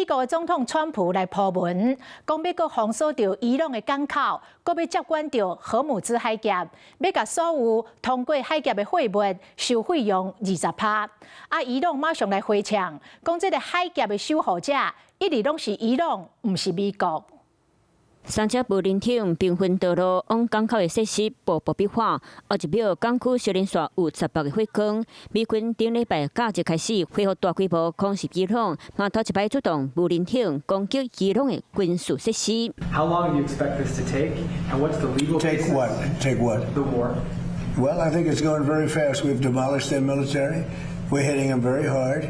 美國總統川普來鋪文，講欲閣封鎖著伊朗的港口，閣欲接管著荷姆茲海峽，欲共所有通過海峽的貨物收費用20趴。啊，伊朗馬上來回嗆，講這個海峽的守護者一直攏是伊朗，毋是美國。三隻無人艇兵分多路往港口的設施步步逼化，後一秒港區燒連續有18個火光。美軍頂禮拜假日開始恢復大規模空襲伊朗，嘛頭一擺出動無人艇攻擊伊朗的軍事設施。 How long do you expect this to take? And what's the legal Take basis? what? Take what? The war. Well, I think it's going very fast. We've demolished their military. We're hitting them very hard.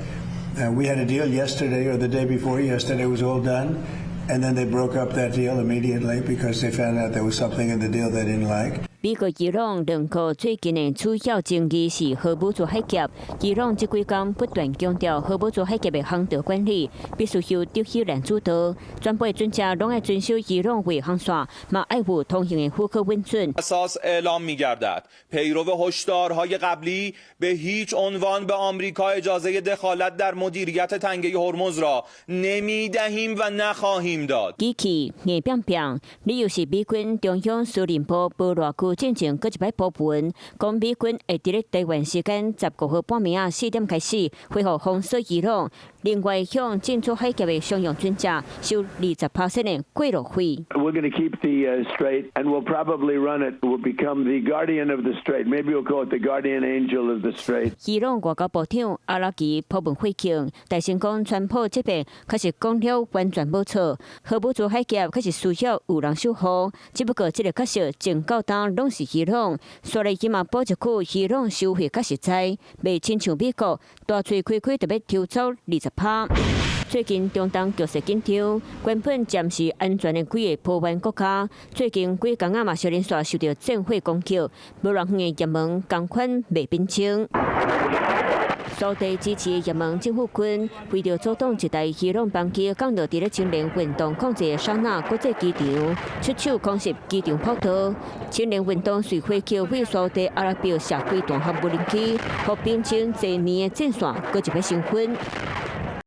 We had a deal yesterday or the day before yesterday. It was all done. And then they broke up that deal immediately because they found out there was something in the deal they didn't like. 美國伊朗兩國最近的主要爭議是荷姆茲海峽。伊朗這幾工不斷強調荷姆茲海峽的航道管理必須由德黑蘭主導，全部的船隻攏愛遵守伊朗的航線，嘛愛有通行的許可允准。 اساس اعلام می‌گردد پیرو هشدارهای قبلی به هیچ عنوان به آمریکا اجازه دخالت در مدیریت تنگه هرمز را نمیدهیم و نخواهیم داد。語氣硬拚拚，理由是美軍中央司令部保羅區進前閣一擺鋪文，講美軍會佇咧台灣時間15號半暝仔4點開始恢復封鎖伊朗，另外向進出海峽的商用船隻收20%的過路費。 We're going to keep the strait, and we'll probably run it. We'll become the guardian of the strait. Maybe we'll call it the guardian angel of the strait. 伊朗外交部長阿拉奇鋪文回應，大聲講川普這邊確實講了完全無錯，荷姆茲海峽確實需要有人守護，只不過這个角色從到今攏是伊朗，所以伊嘛補一句，伊朗收費較實在，袂親像美國大喙開開就欲抽走20趴。最近中東局勢緊張，原本暫時安全的幾个波灣國家，最近幾工仔嘛相連紲受著戰火攻擊，無偌遠的也門仝款袂平靜。沙地支持也門政府軍為著阻擋一台伊朗班機降落佇咧青年運動控制的薩那國際機場，出手空襲機場跑道。青年運動隨飛機對沙地阿拉伯射幾彈和無人機，予平靜濟年的戰線閣一擺升溫。